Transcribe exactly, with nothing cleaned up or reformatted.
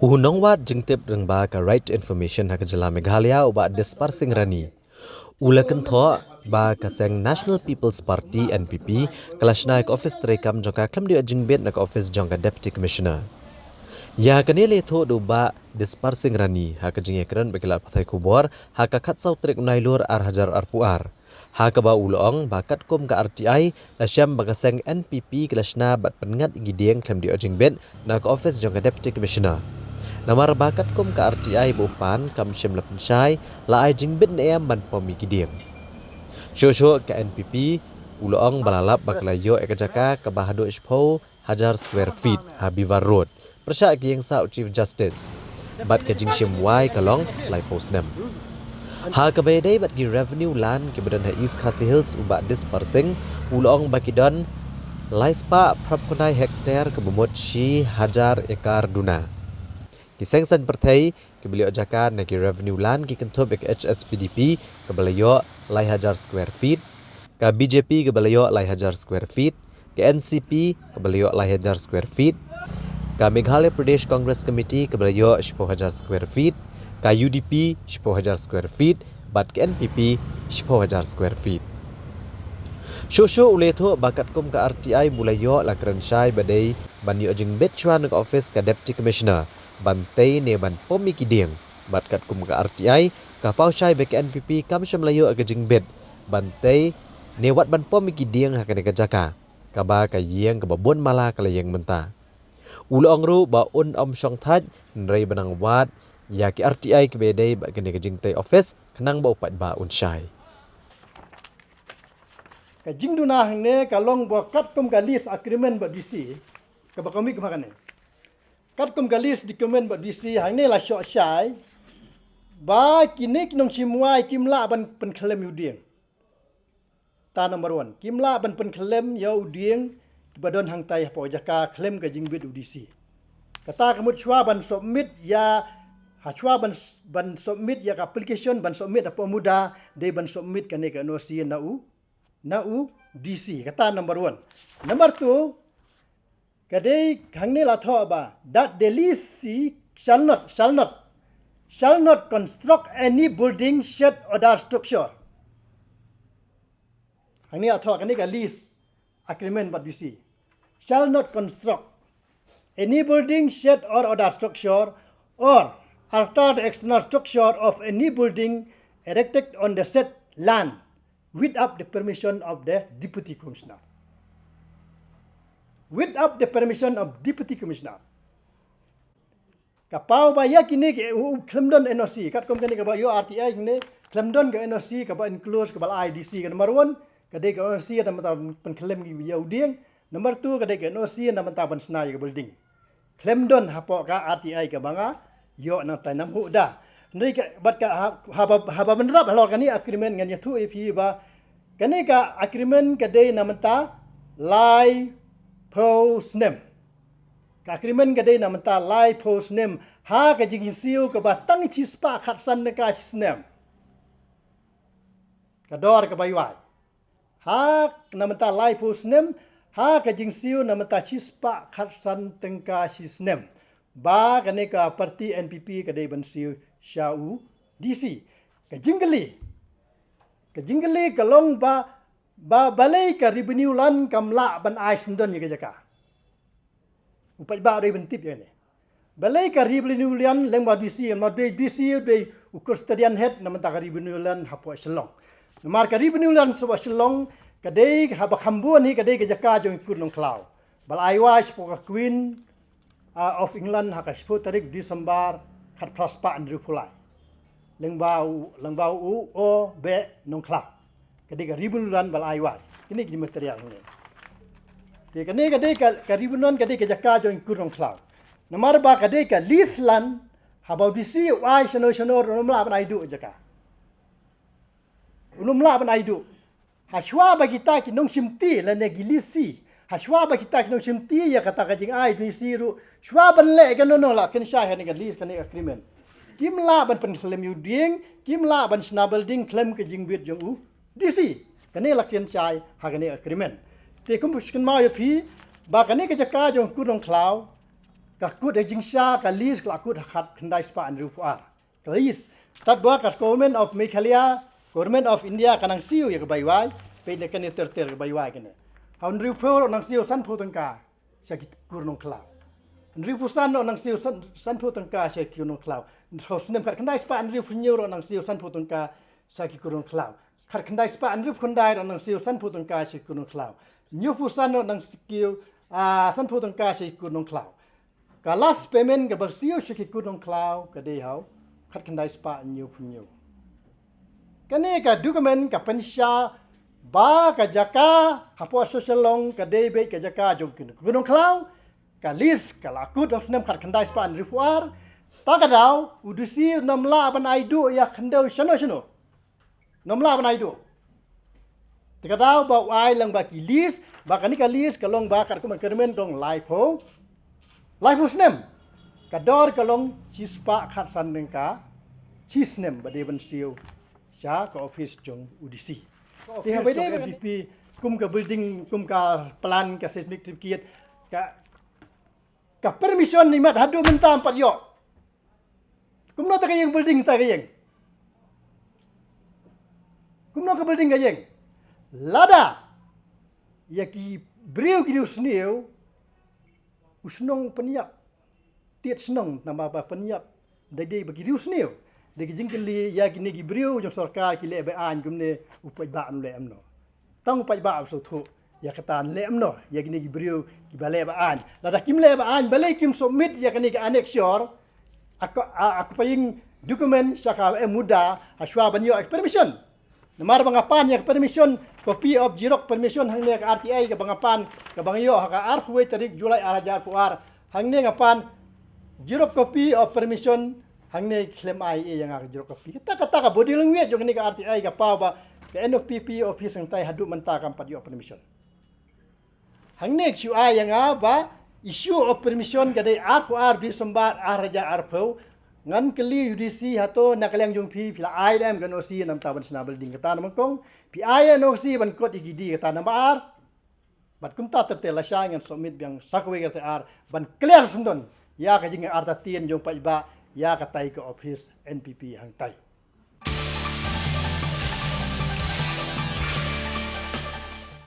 U nongwad jingtip rangbah ka Right to Information ha ka jylla Meghalaya, u Bah Dispar Singh Rani, u la kynthoh ba ka seng National People's Party, N P P, ka la shna ïa ka office treikam jong ka khlem da ïoh jingbit na ka office jong ka Deputy Commissioner. Ïa kane la ïathuh da u Bah Dispar Singh Rani ha ka jingïakren bad ki lad pathai khubor ha ka khatsaw tarik u Nailur ar hajar arphew ar. Ha kaba u la ong ba katkum ka R T I, la shem ba ka seng N P P ka la shna bad pynngat ïa ki dieng khlem da ïoh jingbit na ka office jong ka Deputy Commissioner. Namar ba katkum ka R T I ba u pan kam shym la pynshai la ai jingbit ne em ban pom ïa ki dieng. Shuh shuh ka N P P, u la ong ba la lap ba ka la ïoh ïa ka jaka kaba haduh shiphew hajar square feet ha Beaver Road, pyrshah ka ïing sah u Chief Justice. Bad ka jingshim wai ka long laiphew snem. Ha kaba ïadei bad ki revenue land kiba don ha East Khasi Hills, u Bah Dispar Singh u la ong ba ki don laispah phraphew khyndai hektar kaba mut shi hajar ekar duna. Ki seng saiñ pyrthei kiba la ïoh jaka na ki revenue land ki kynthup ïa ka H S P D P kaba la ïoh lai hajar square feet, ka B J P kaba la ïoh lai hajar square feet, ka N C P kaba la ïoh lai hajar square feet, ka Meghalaya Pradesh Congress Committee kaba la ïoh shiphew hajar square feet, ka U D P shiphew hajar square feet, bad ka N P P shiphew hajar square feet. Shuh shuh u la ïathuh ba katkum ka R T I ba u la ïoh, la kren shai ba dei ban ïoh jingbit shuwa na ka office ka Deputy Commissioner ban tei ne ban pom ïa ki dieng. Bad katkum ka R T I ka paw shai ba ka N P P kam shym la ïoh ïa ka jingbit ban tei ne wat ban pom ïa ki dieng ha kane ka jaka kaba ka ïing kaba bun mala ka la ïeng mynta. U la ong ruh ba un ym shongthait hynrei ba nang wad ïa ki R T I kiba ïadei bad kane ka jingtei office khnang ba u paidbah un shai. Ka jingduna hangne ka long ba katkum ka lease agreement bad D C kaba ka mih kumba kane. Katkum ka lease agreement bad D C hangne la shoh shai ba kine ki nongshim wai kim lah ban pynkhlem ïa u dieng. Ta number one, kim lah ban pynkhlem ïa u dieng kiba don hangtai hapoh jaka khlem ka jingbit u D C. Kata ka mut shuwa ban submit ïa, ha shuwa ban, ban submit ïa ka application, ban submit hapoh MUDA, dei ban submit kane ka N O C na u, na u D C. Kata number one. Number two, ka dei hangne la thoh ba that the lessee shall not, shall not, shall not construct any building, shed or other structure. Hangne la thoh kane ka lease agreement bad D C. Shall not construct any building, shed or other structure, or alter the external structure of any building erected on the said land without the permission of the Deputy Commissioner. Without the permission of Deputy Commissioner. Ka paw ba ïa kine ki u, u khlem don N O C, katkum kane kaba ïoh R T I kine, khlem don ka N O C kaba enclose kaba la ai D C. Ka number one, ka dei ka N O C namar ta pynkhlem ïa u dieng. Number two, ka dei ka N O C namar ta ban shna ïa ka building. Khlem don hapoh ka R T I kaba nga ïoh nangtai, nam huda. Hynrei ka, bad ka ha-, haba, haba bynrap halor kane agreement ngan ïathuh ïa phi ba kane ka agreement ka dei na mynta laiphew snem. Ka agreement ka dei na mynta laiphew snem ha ka jingsiew kaba tang shispah khatsan tyngka shi snem. Ka dor kaba iwai. Ha na mynta laiphew snem, ha ka jingsiew na mynta shispah khatsan tyngka shi snem. Ba kane ka party N P P ka dei ban siew sha u D C. Ka jingkylli, ka jingkylli ka long ba, ba balei ka revenue land kam lah ban ai syndon ïa ka jaka. U paidbah u dei ban tip ïa kane. Balei ka revenue land lyngba D C, namar dei D C u dei u custodian head na mynta ka revenue land hapoh Shillong. Namar ka revenue land hapoh Shillong ka dei haba kham bun hi ka dei ka jaka jong i Kur Nongkhlaw ba la ai wai shapoh ka Queen, ah, of England ha ka shiphew tarik December khatphra spah hynriewphew lai. Lyngba u, lyngba u O. Beh Nongkhlaw. Ka dei ka revenue land ba la ai wai. Kine ki material hangne. Te kane ka dei ka, ka revenue land ka dei ka jaka jong i Kur Nongkhlaw. Namar ba ka dei ka lease land, haba u D C u ai shano shano ruh um lah ban ai duh jaka. Um lah ban ai duh. Hashwa ba kita ki nongshimti lane ki lessee, hashwa ba kita ki nongshimti ïa kata ka jingai D C ruh, shwa ban leh kano kano la kynshai ha kane ka lease, kane ka agreement. Kim lah ban pynkhlem ïa u dieng, kim lah ban shna building khlem ka jingbit jong u D C. Kane la kynshai ha kane ka agreement. Te kum kynmaw ïa phi ba kane ka jaka jong Kur Nongkhlaw Ka kut ha jingshisha ka lease ka la kut ha khatkhyndai spah hynriewphew ar. Ka lease. Tad ba ka Government of Meghalaya, Government of India ka nang siew ïa ka bai wai, peit na kane ter ter ka bai wai kane. Ha u hynriewphew ruh nang siew sanphew tyngka sha ki kur nongkhlaw. Hynriewphew san ruh nang siew san, sanphew tyngka sha ki kur nongkhlaw. Ha u snem khatkhyndai spah hynriewphew hynñiew ruh nang siew sanphew tyngka sha ki kur nongkhlaw. Khatkhyndai spah hynriewphew khyndai ruh nang siew sanphew tyngka sha ki kur nongkhlaw. Hynñiewphew san ruh nang siew, ah, sanphew tyngka sha ki kur nongkhlaw. Ka last payment kaba siew sha ki kur nongkhlaw ka dei ha u khatkhyndai spah hynñiewphew hynñiew. Kane ka document ka pynshisha ba ka jaka hapoh Social Long ka dei beit ka jaka jong ki kur nongkhlaw. Ka lease ka la kut ha u snem khatkhyndai spah hynriewphew ar. Ta ka daw u D C um lah ban ai duh ïa khyndew shano shano. Um lah ban ai duh. Te ka daw ba u ai lang ba ki lease, ba kane ka lease ka long ba katkum ka agreement dong laiphew, laiphew snem. Ka dor ka long shispah khatsan tyngka shi snem ba dei ban siew sha ka office jong u D C. Te haba dei ban M P P kum ka building, kum ka plan, ka seismic certificate, ka, ka permission imat haduh mynta ym pat ïoh. Kumno te ka ïeng building, te ka ïeng? Kumno ka building ka ïeng? Lada ïa ki briew ki riewsniew, u shnong pynïap, tied shnong namar ba pynïap, dei dei ba ki riewsniew. Dei ki jingkylli ïa kine ki briew jong sorkar, ki leh ba aiñ kumne, u paidbah un leh kumno? Tang u paidbah u sngewthuh ïa kata, leh kumno ïa kine ki briew kiba leh ba aiñ. Lada kim leh ba aiñ, balei kim submit ïa kane ka annexure, a ko-, a, a copying document sha ka MUDA hashwa ban ïoh permission? Namar ba nga pan ïa ka permission, copy of xerox permission hangne, ka R T I kaba nga pan, kaba nga ïoh ha ka arphew wei tarik July ar hajar arphew ar. Hangne nga pan xerox copy of permission, hangne khlem ai ïa nga ka xerox copy. Kata, kata ka body language jong kane ka R T I ka paw ba ka N F P P office hangtai haduh mynta kam pat ïoh permission. Hangne ka shu ai ïa nga ba issue of permission ka dei arphew ar December ar hajar arphew. Ngan kylli U D C, hato na ka liang jong phi, phi la ai da em ka N O C namar ban shna building? Kata na mangkong, phi ai N O C ban kot ïa ki die, kata nambar ar. Bad kumta ter ter lashai ngan submit biang sa kawei ka R T I R ban clear syndon ïa ka jingartatien jong paidbah ïa katai ka office N P P hangtai.